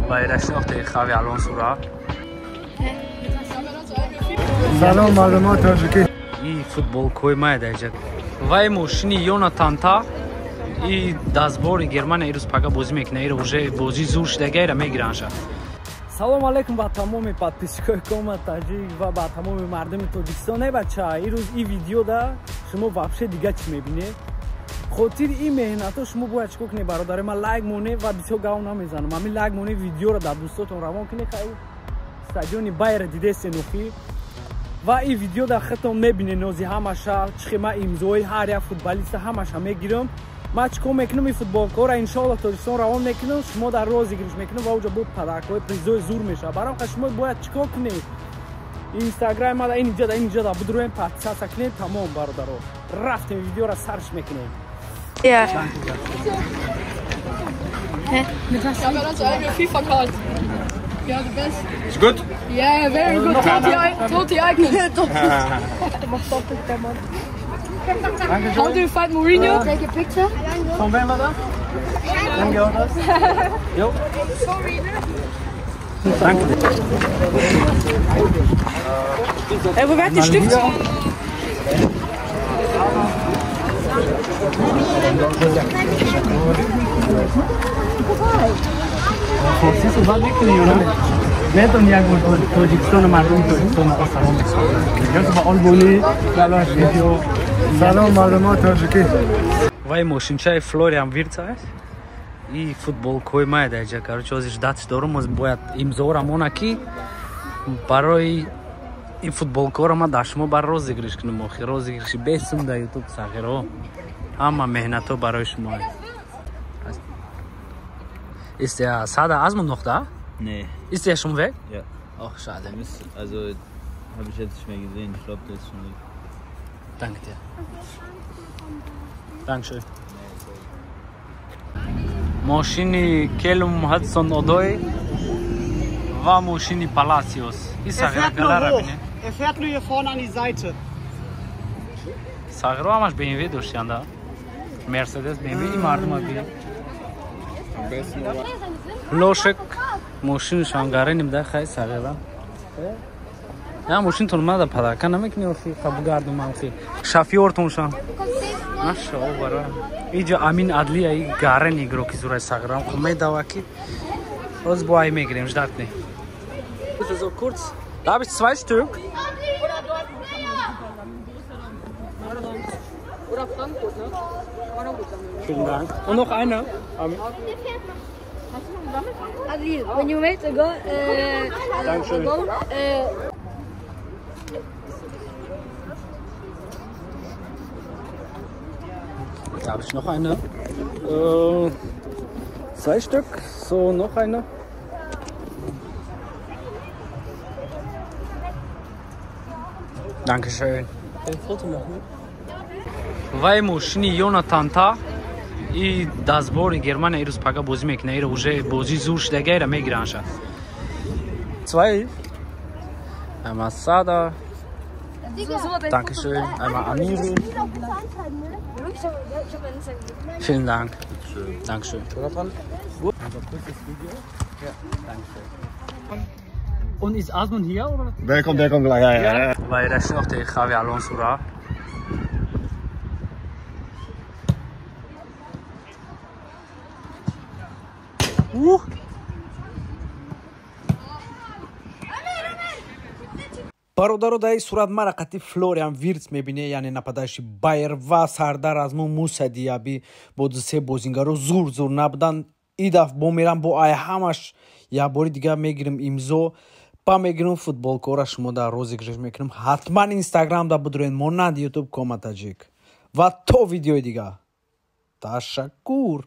Вайрашнохте Хави Алонсура. Салом мардумо тоҷикӣ. И футболкои мая даҷа. Вай мошини Йонатан Та и дастбори Германия ирӯз пага бозӣ мекунад. Ира уже бозӣ зур шудага, ира мегиранша. Салом алейкум ба тамоми подписчикои Кома Таҷик ва ба тамоми мардуми Тоҷикистон. Э бача, ирӯз и видеода шумо вообще дига чӣ мебинед? Хотири ин меҳнатҳо шумо бояд чикор кунед, бародари ман? Лайк монед ва бисёр гав намезанам. Ҳамин лайк монед, видеоро дар дӯстотон равон кунед. Хай, стадиони Байера дидесен охи. Ва ин видео дар худтон мебинед нози ҳамаша, чӣ ман имзои ҳар як футболиста ҳамаша мегирам. Ман чикор мекунам? Ин футболкаро иншоалло Тоҷикистон равон мекунам, шумо дар розыгрыш мекунам ва уҷа бо подаркҳои призои зур мешавад. Барои ҳам шумо бояд чикор кунед? Инстаграм мада инҷа инҷа бидуроем, подписаться кунед. Тамом, бародаро, рафтем, видеоро сарш мекунем. Ja. Hä? Mit was? Ich habe das eigene FIFA-Card. Ja, the best. Ist gut? Yeah, very good. Toti Icon. Mach doppelt, der Mann. How do you fight Mourinho? Take a picture. Von wem war das? Danke, oder? Jo. Danke. Hey, wo wird die Stift? Форсӣ суҳбат мекунӣ ё на? Метавонӣ як бор Тоҷикистону мардуми Тоҷикистонро салом ё ба Олбонӣ видео. Салом мардумо тоҷикӣ. Вай мошинчаи Флориан Вирц аст. И футболкои мая даҷа. Короче, ҳозир ждать дорум, бояд имзоро мона ки барои ин футболкаро ман дар шумо бар розыгрыш кунам. Охир розыгрыши бесум дар ютуб, сағиро. Ҳама меҳнатҳо барои шумо. Ist der Sada Asmund noch da? Nee. Ist der schon weg? Ja. Ach, schade. Also, habe ich jetzt nicht mehr gesehen. Ich glaube, der ist schon weg. Danke dir. Dankeschön. Мошини Келум Хадсон Одой ва мошини Паласиос. И Er fährt nur hoch. Er fährt nur hier vorne an die Seite. Сағиро ҳамаш BMW доштианда. Мерседес, BMW и мардума би. Лошек мошинашон гареним да хай сағира. Я мошинтон мада подарка намекунӣ охи қабугардум охи. Шофёртоншон. Машаалло бара. Иҷа Амин Адлия и гарен игроки зурай сағирам хо медава ки боз бо ай мегирем, ждать не. So kurz. Da habe ich zwei Stück. Oder Frankfurt, ne? Kann man auch gut sammeln. Vielen Dank. Und noch eine. Amin. Adil, when you made a goal, Dankeschön. a goal, Da habe ich noch eine. Zwei Stück. So, noch eine. Dankeschön. Ein Foto machen. Вай мошини Йонатан Та и дастбори Германия ирӯз пага бозӣ мекунад. Ира уже бозӣ зур шудага, ира мегиранша. Zwei. Einmal Sada. Dankeschön. Einmal Amiri. Vielen Dank. Dankeschön. Dankeschön. Und ist Asmund hier oder? Der kommt gleich. Ja, ja, ja. Вайрашнохте Хави Алонсура. Ух! Бародаро, дар ин сурат мара қати Флориан Вирц мебине, яъне нападающий Байер ва сардар Азмун Муса Диаби бо дусе бозингаро зур зур набуданд. И даф бо мерам бо ай ҳамаш як бори дига мегирим имзо ба мегирим футболкора шумо дар розыгрыш мекунем. Ҳатман Инстаграм да бидурен монанд Ютуб Кома Таҷик. Ва то видеои дига. Ташаккур.